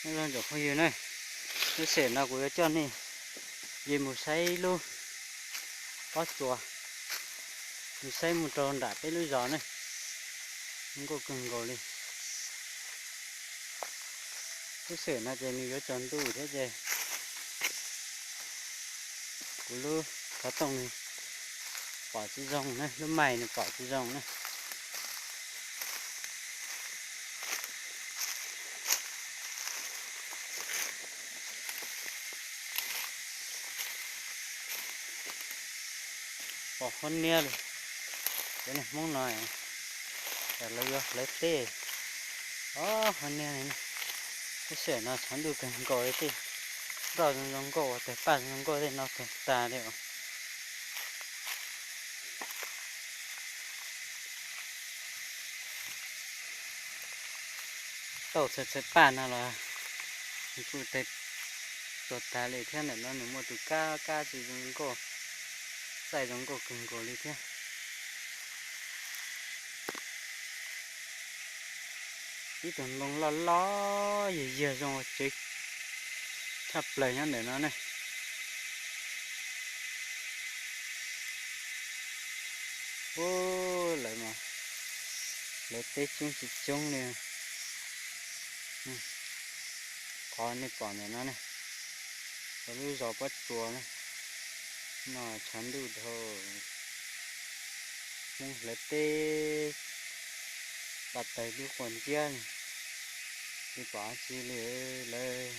Nyob zoo tsoom phooj ywg ne, lub sij hawm no kuv yuav coj nej mus saib ib lub pob tsuas, mus saib mus rau nram peb lub zos ne, zoo nkauj kawg nkaus li. Lub sij hawm no ces nws yuav tsaus ntuj thiab ces kuv lub xov tooj nws pom tsis zoo ne, lub mais nws pom tsis zoo ne. Pom huab niab li, cov neeg Hmoob no lawv yuav hlawv teb, o, huab niab li. Lub sij hawm no tshav ntuj kawg nkaus li, tej nroj zoo zoo nkauj, tej paj zoo zoo nkauj tej no tuag tas li os. Tauj txhais txhais paj no los nws kuj tej tuag tas li thiab, ntawm no nws muaj tus kab, kab tsis zoo nkauj, txaij zoo nkauj kawg nkaus li thiab. Ib tug ntoo loj loj yag yag zoo ua tsev tshaj plaws nyob ntawm no ne. Ub, lawv mas lawv teb coob tsis coob li. Qhov nej pom ntawm no ne, lawv lub zos pob tsuas ne, no tshav ntuj dhau, Hmoob hlawv teb paj tawg dub quas nciab li, tsis pom dab tsi li lawm.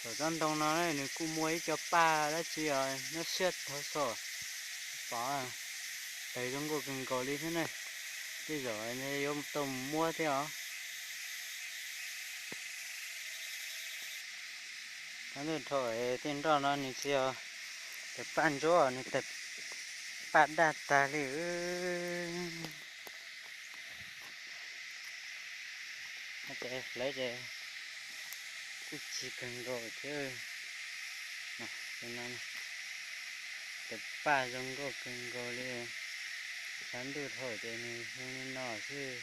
Thaum tsob ntoo no nws kuj muaj ib co paj dab tsi os nyob siab tag zog, pom tawg zoo nkauj kawg nkaus li thiab ne. Tej zaum yuav tau mus muab thiab os. Thaum ntawd dhau tej nroj no nws tsis yog tawg paj ntsuab, nws tawg paj daj tag li. Ces hlawv ces kuj cig kawg nkaus thiab. Tawg paj zoo nkauj kawg nkaus li. Tshav ntuj dhau ces nws zoo li no xwb.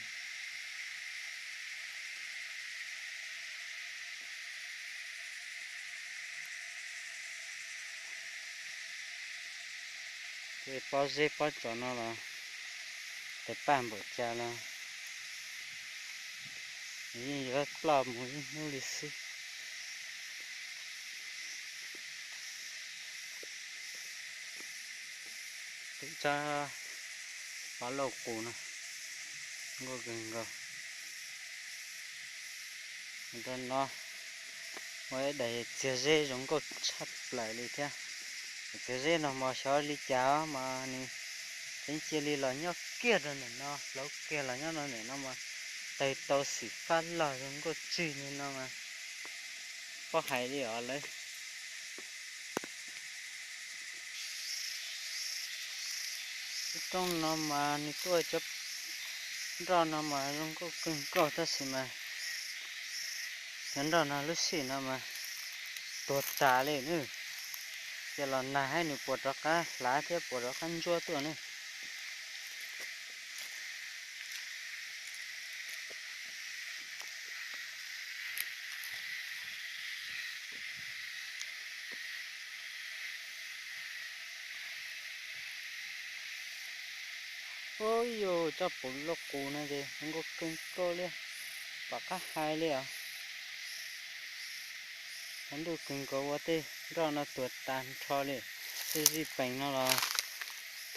Tej pob zeb pob tsov no los tawg paj npaum cas los nws yeej yuav ploj mus ib hnub li xwb. Tus tsob pov lauj qus no zoo nkauj kawg nkaus. Rau no muaj ib daim txiag zeb zoo nkauj tshaj plaws li thiab. Txiag zeb no mas xyov li cas mas nws tseem cia li los nyob kiag rau ntawm no, hlauv kiag los nyob rau ntawm no mas tawg tau xim fab log zoo nkauj tsig li no mas pab hais li os lawv. Lub roob no mas nws tuaj cov nroj no mas zoo nkauj kawg nkaus tab sis mas cov nroj no lub sij no mas tuag tas li na. Ces los nag hais nws puas rov qab hlav thiab puas rov qab ntsuab tuaj ne. Ub, yus tsob pov lauj qus no ces zoo nkauj kawg nkaus li, pom qab hais li os. Tshav ntuj kawg nkaus ua tej nroj no tuag tag nrho li. Tej zij pees no los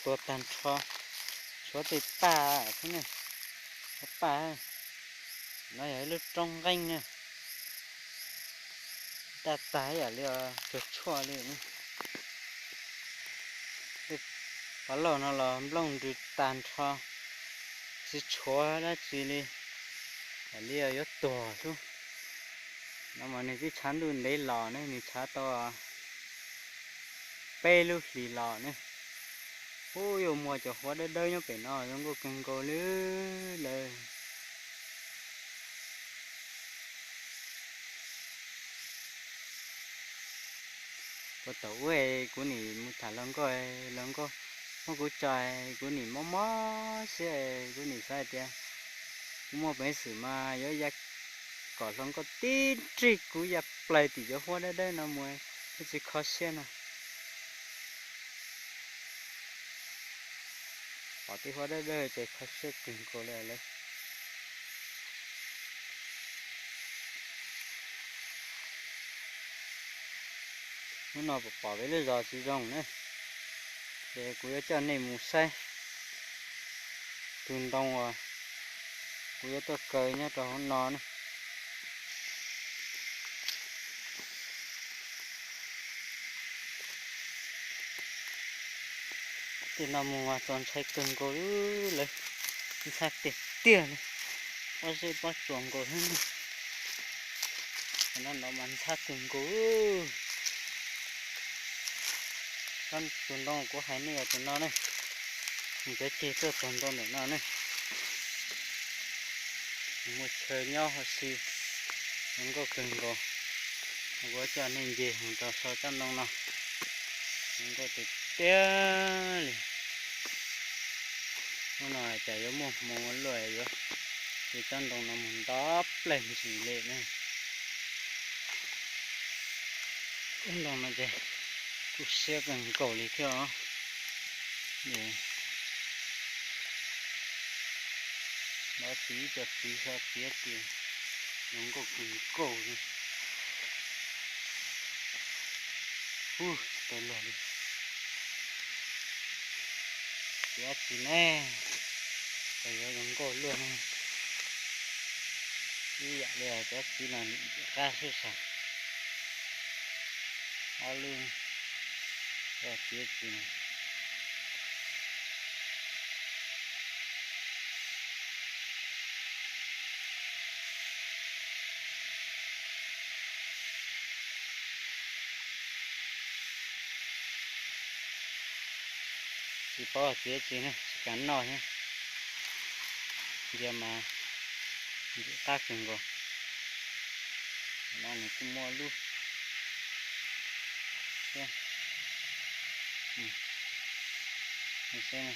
tuag tag nrho, tshuav tej paj xwb ne. Paj, no yog ib lub roob nqeeb na, daj tag ib yam li cuag tshuaj li. Tej pov lauj no los nplooj nrws tag nrho, tsis tshuav dab tsi li, yam li yuav tuag xwb. No mas nws twb tshav ntuj ntev los ne, nws tshav tau peb lub hlis los ne. Ub, yuav muaj cov huab dawb dawb nyob pem no zoo nkauj kawg nkaus li lawm. Puag thaum ub kuv nim mus tham hluas nkauj, hluas nkauj Muab kuv tso, kuv nim mob mob siab, kuv nim xav hais tias kuv muaj peev xwm mas yuav ya kom hluas nkauj tib nrig kuv ya plaws tim cov huab dawb dawb no mus, thiaj tsis kho siab no. Pom tej huab dawb dawb ces kho siab kawg nkaus li lawm. Hnub no pom pom peb lub zos tsis zoo na, ces kuv yuav coj nej mus saib tus ntoo uas kuv yuav tuaj kaw nyob rau hauv no na. Tej no mus mas txaus ntshai kawg nkaus lawm, ntxhab tiag tiag li, pob zeb pob tsuas nkaus xwb. Tus no ntawd mas ntxhab kawg nkaus. Tus ntoo kuv hais nej yog tus no ne, mus cov ceg tuaj txog ntua ntawm no ne. Muaj chaw nyob huv si, zoo nkauj kawg nkaus. Kuv coj nej nce mus rau saum tsob ntoo no, zoo nkauj tiag tiag li. Hnub no cas yuav muaj hmoo luaj yuav ces tsob ntoo no mus nto plaws ntsis li ne. Ub, ntoo no ces kuj siab kawg nkaus li thiab os. Ntawd txiv ib co txiv xyov txiv tias zoo nkauj kawg nkaus li. Ub, tsis tau luag li. Txiv dab tsi ne, cas yuav zoo nkauj luaj ne. Ib yam li cov txiv no qab xwb sav. Ob lub, txiv dab tsi no. Tsis paub txiv dab tsi ne, tsis kav noj thiab. Ntsia mas ntxim qab kawg nkaus. No nws kuj muaj lub thiab. Saib,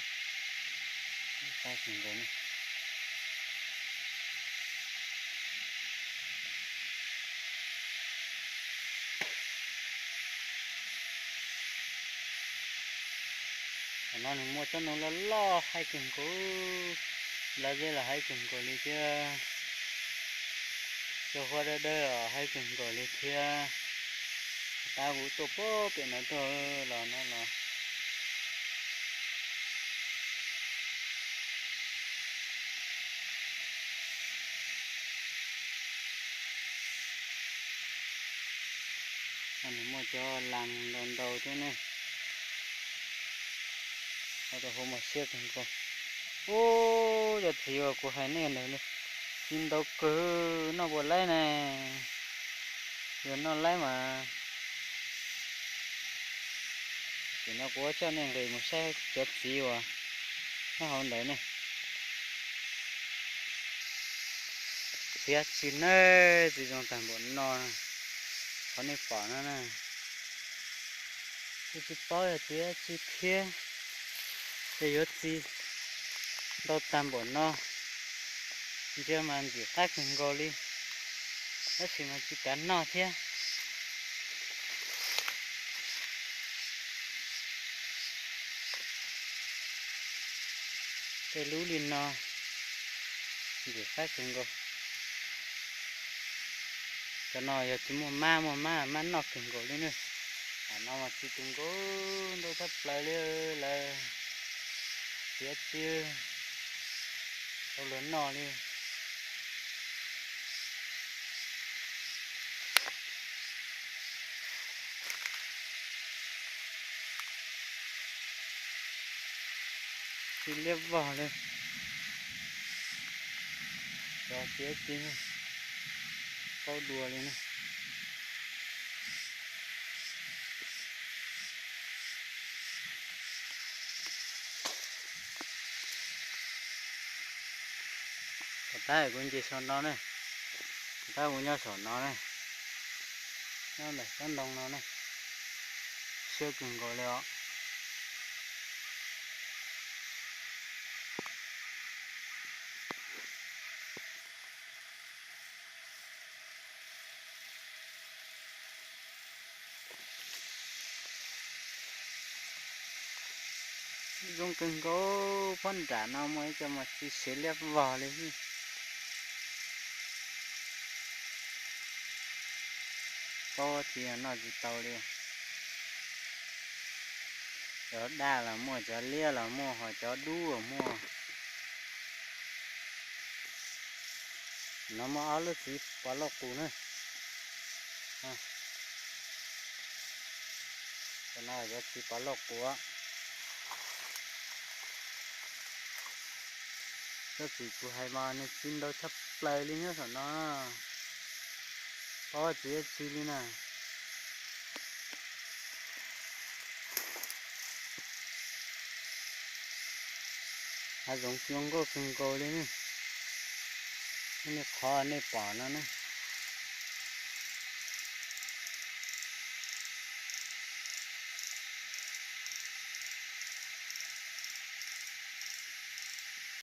qab kawg nkaus ne. Qhov no nws muaj tsob ntoo loj loj haib kawg nkaus, lawv zeb los haib kawg nkaus li thiab. Cov huab dawb dawb los haib kawg nkaus li thiab. Tab kuv tuaj puag pem no tuaj los no los. Nws muaj cov las ntau ntau thiab ne. Ua rau hauv mas siab kawg nkaus. Ub, cov txiv uas kuv hais nej ntawd, txiv ntau kawg, noj puas laib ne? Yog noj laib mas, tam sim no kuv coj nej nqis mus saib cov txiv uas nyob hauv ntawd ne. Txiv dab tsi ne, txiv zoo tag npaum no, qhov nej pom no na. Kuv tsis paub yog txiv dab tsi thiab, ces yuav txiv ntau tag npaum no, ntsia mas ntxim qab kawg nkaus li, tab sis mas tsis kav noj thiab. Tej lub li no ntxim qab kawg nkaus. Cov no yog tsis muaj mab, muaj mab mab noj kawg nkaus li na. Tam no mas txiv kawg nkaus, ntau tshaj plaws li lawm. Txiv dab tsi tau luag noj li. Tsis liab vog li. Cov txiv dab tsi paub dua li na. Tom qab kuv nce saum no ne, tom qab kuv nyob saum no ne, nyob ntawm tsob ntoo no ne, siab kawg nkaus li os. Zoo kawg nkaus, phab nram no muaj ib co mas txiv siav liab vog li. Paub txiv noj tsis tau li. Cov daj los muaj, cov liab los muaj, ho cov dub los muaj. No muaj ob lub txiv pov lauj qus na. Cov no cov txiv pov lauj qus. Tsob txiv kuv hais mas nws txiv ntau tshaj plaws li nyob saum no. Paub txiv tsi li na. Hav zoov zoo nkauj kawg nkaus li ne. Nej qhov nej pom no na.